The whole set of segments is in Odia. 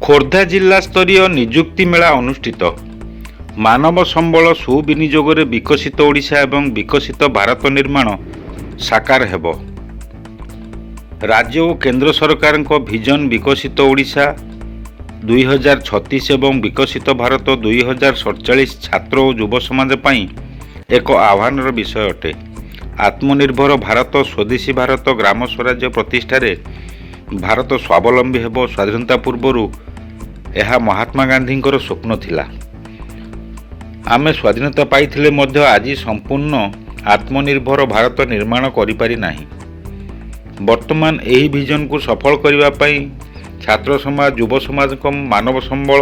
ଖୋର୍ଦ୍ଧା ଜିଲ୍ଲା ସ୍ତରୀୟ ନିଯୁକ୍ତି ମେଳା ଅନୁଷ୍ଠିତ। ମାନବ ସମ୍ବଳ ସୁବିନିଯୋଗରେ ବିକଶିତ ଓଡ଼ିଶା ଏବଂ ବିକଶିତ ଭାରତ ନିର୍ମାଣ ସାକାର ହେବ। ରାଜ୍ୟ ଓ କେନ୍ଦ୍ର ସରକାରଙ୍କ ଭିଜନ ବିକଶିତ ଓଡ଼ିଶା 2036 ଏବଂ ବିକଶିତ ଭାରତ 2047 ଛାତ୍ର ଓ ଯୁବ ସମାଜ ପାଇଁ ଏକ ଆହ୍ୱାନର ବିଷୟ ଅଟେ। ଆତ୍ମନିର୍ଭର ଭାରତ, ସ୍ୱଦେଶୀ ଭାରତ, ଗ୍ରାମ ସ୍ୱରାଜ୍ୟ ପ୍ରତିଷ୍ଠାରେ ଭାରତ ସ୍ୱାବଲମ୍ବୀ ହେବ। ସ୍ୱାଧୀନତା ପୂର୍ବରୁ ଏହା ମହାତ୍ମା ଗାନ୍ଧୀଙ୍କର ସ୍ୱପ୍ନ ଥିଲା। ଆମେ ସ୍ୱାଧୀନତା ପାଇଥିଲେ ମଧ୍ୟ ଆଜି ସମ୍ପୂର୍ଣ୍ଣ ଆତ୍ମନିର୍ଭର ଭାରତ ନିର୍ମାଣ କରିପାରି ନାହିଁ। ବର୍ତ୍ତମାନ ଏହି ଭିଜନକୁ ସଫଳ କରିବା ପାଇଁ ଛାତ୍ର ସମାଜ, ଯୁବ ସମାଜଙ୍କ ମାନବ ସମ୍ବଳ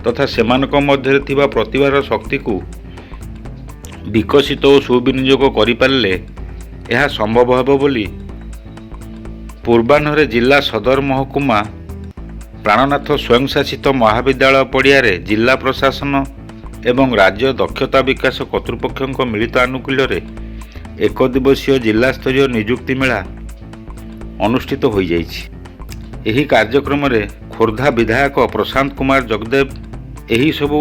ତଥା ସେମାନଙ୍କ ମଧ୍ୟରେ ଥିବା ପ୍ରତିଭାର ଶକ୍ତିକୁ ବିକଶିତ ଓ ସୁବିନିଯୋଗ କରିପାରିଲେ ଏହା ସମ୍ଭବ ହେବ ବୋଲି ପୂର୍ବାହ୍ନରେ ଜିଲ୍ଲା ସଦର ମହକୁମା ପ୍ରାଣନାଥ ସ୍ୱୟଂଶାସିତ ମହାବିଦ୍ୟାଳୟ ପଡ଼ିଆରେ ଜିଲ୍ଲା ପ୍ରଶାସନ ଏବଂ ରାଜ୍ୟ ଦକ୍ଷତା ବିକାଶ କର୍ତ୍ତୃପକ୍ଷଙ୍କ ମିଳିତ ଆନୁକୂଲ୍ୟରେ ଏକ ଦିବସୀୟ ଜିଲ୍ଲାସ୍ତରୀୟ ନିଯୁକ୍ତି ମେଳା ଅନୁଷ୍ଠିତ ହୋଇଯାଇଛି। ଏହି କାର୍ଯ୍ୟକ୍ରମରେ ଖୋର୍ଦ୍ଧା ବିଧାୟକ ପ୍ରଶାନ୍ତ କୁମାର ଜଗଦେବ ଏହିସବୁ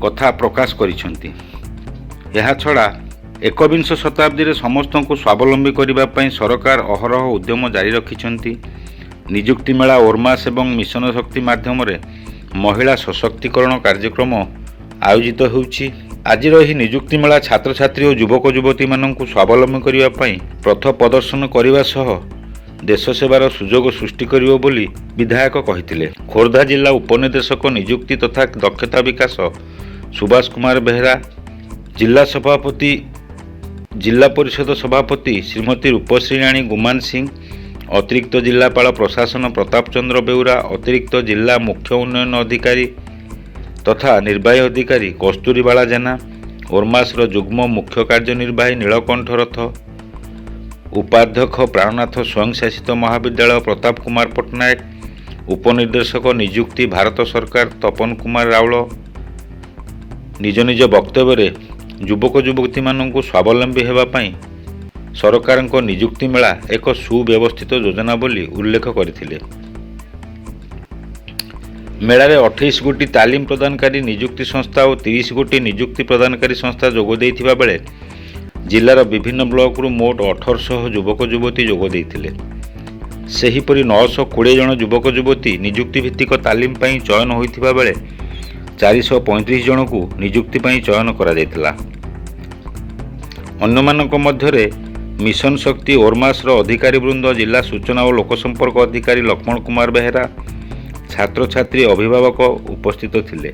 କଥା ପ୍ରକାଶ କରିଛନ୍ତି। ଏହାଛଡ଼ା ଏକବିଂଶ ଶତାବ୍ଦୀରେ ସମସ୍ତଙ୍କୁ ସ୍ୱାବଲମ୍ବୀ କରିବା ପାଇଁ ସରକାର ଅହରହ ଉଦ୍ୟମ ଜାରି ରଖିଛନ୍ତି। ନିଯୁକ୍ତି ମେଳା, ଓରମାସ୍ ଏବଂ ମିଶନ ଶକ୍ତି ମାଧ୍ୟମରେ ମହିଳା ସଶକ୍ତିକରଣ କାର୍ଯ୍ୟକ୍ରମ ଆୟୋଜିତ ହେଉଛି। ଆଜିର ଏହି ନିଯୁକ୍ତି ମେଳା ଛାତ୍ରଛାତ୍ରୀ ଓ ଯୁବକ ଯୁବତୀମାନଙ୍କୁ ସ୍ୱାବଲମ୍ବୀ କରିବା ପାଇଁ ପଥ ପ୍ରଦର୍ଶନ କରିବା ସହ ଦେଶ ସେବାର ସୁଯୋଗ ସୃଷ୍ଟି କରିବ ବୋଲି ବିଧାୟକ କହିଥିଲେ। ଖୋର୍ଦ୍ଧା ଜିଲ୍ଲା ଉପନିର୍ଦ୍ଦେଶକ ନିଯୁକ୍ତି ତଥା ଦକ୍ଷତା ବିକାଶ ସୁଭାଷ କୁମାର ବେହେରା, ଜିଲ୍ଲା ପରିଷଦ ସଭାପତି ଶ୍ରୀମତୀ ରୂପଶ୍ରୀ ରାଣୀ ଗୁମାନ ସିଂ, ଅତିରିକ୍ତ ଜିଲ୍ଲାପାଳ ପ୍ରଶାସନ ପ୍ରତାପ ଚନ୍ଦ୍ର ବେଉରା, ଅତିରିକ୍ତ ଜିଲ୍ଲା ମୁଖ୍ୟ ଉନ୍ନୟନ ଅଧିକାରୀ ତଥା ନିର୍ବାହୀ ଅଧିକାରୀ କସ୍ତୁରୀବାଳା ଜେନା, ଓରମାସର ଯୁଗ୍ମ ମୁଖ୍ୟ କାର୍ଯ୍ୟନିର୍ବାହୀ ନୀଳକଣ୍ଠ ରଥ, ଉପାଧ୍ୟକ୍ଷ ପ୍ରାଣନାଥ ସ୍ୱୟଂଶାସିତ ମହାବିଦ୍ୟାଳୟ ପ୍ରତାପ କୁମାର ପଟ୍ଟନାୟକ, ଉପନିର୍ଦ୍ଦେଶକ ନିଯୁକ୍ତି ଭାରତ ସରକାର ତପନ କୁମାର ରାଉଳ ନିଜ ନିଜ ବକ୍ତବ୍ୟରେ ଯୁବକ ଯୁବତୀମାନଙ୍କୁ ସ୍ୱାବଲମ୍ବୀ ହେବା ପାଇଁ ସରକାରଙ୍କ ନିଯୁକ୍ତି ମେଳା ଏକ ସୁବ୍ୟବସ୍ଥିତ ଯୋଜନା ବୋଲି ଉଲ୍ଲେଖ କରିଥିଲେ। ମେଳାରେ 28 ଗୋଟି ତାଲିମ ପ୍ରଦାନକାରୀ ନିଯୁକ୍ତି ସଂସ୍ଥା ଓ 30 ଗୋଟି ନିଯୁକ୍ତି ପ୍ରଦାନକାରୀ ସଂସ୍ଥା ଯୋଗ ଦେଇଥିବା ବେଳେ ଜିଲ୍ଲାର ବିଭିନ୍ନ ବ୍ଲକରୁ ମୋଟ 1800 ଯୁବକ ଯୁବତୀ ଯୋଗ ଦେଇଥିଲେ। ସେହିପରି 920 ଜଣ ଯୁବକ ଯୁବତୀ ନିଯୁକ୍ତି ଭିତ୍ତିକ ତାଲିମ ପାଇଁ ଚୟନ ହୋଇଥିବା ବେଳେ 435 ଜଣଙ୍କୁ ନିଯୁକ୍ତି ପାଇଁ ଚୟନ କରାଯାଇଥିଲା। ଅନ୍ୟମାନଙ୍କ ମଧ୍ୟରେ ମିଶନ ଶକ୍ତି, ଓରମାସର ଅଧିକାରୀବୃନ୍ଦ, ଜିଲ୍ଲା ସୂଚନା ଓ ଲୋକସମ୍ପର୍କ ଅଧିକାରୀ ଲକ୍ଷ୍ମଣ କୁମାର ବେହେରା, ଛାତ୍ରଛାତ୍ରୀ, ଅଭିଭାବକ ଉପସ୍ଥିତ ଥିଲେ।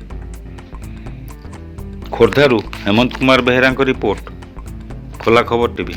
ଖୋର୍ଦ୍ଧାରୁ ହେମନ୍ତ କୁମାର ବେହେରାଙ୍କ ରିପୋର୍ଟ, ଖୋଲା ଖବର ଟିଭି।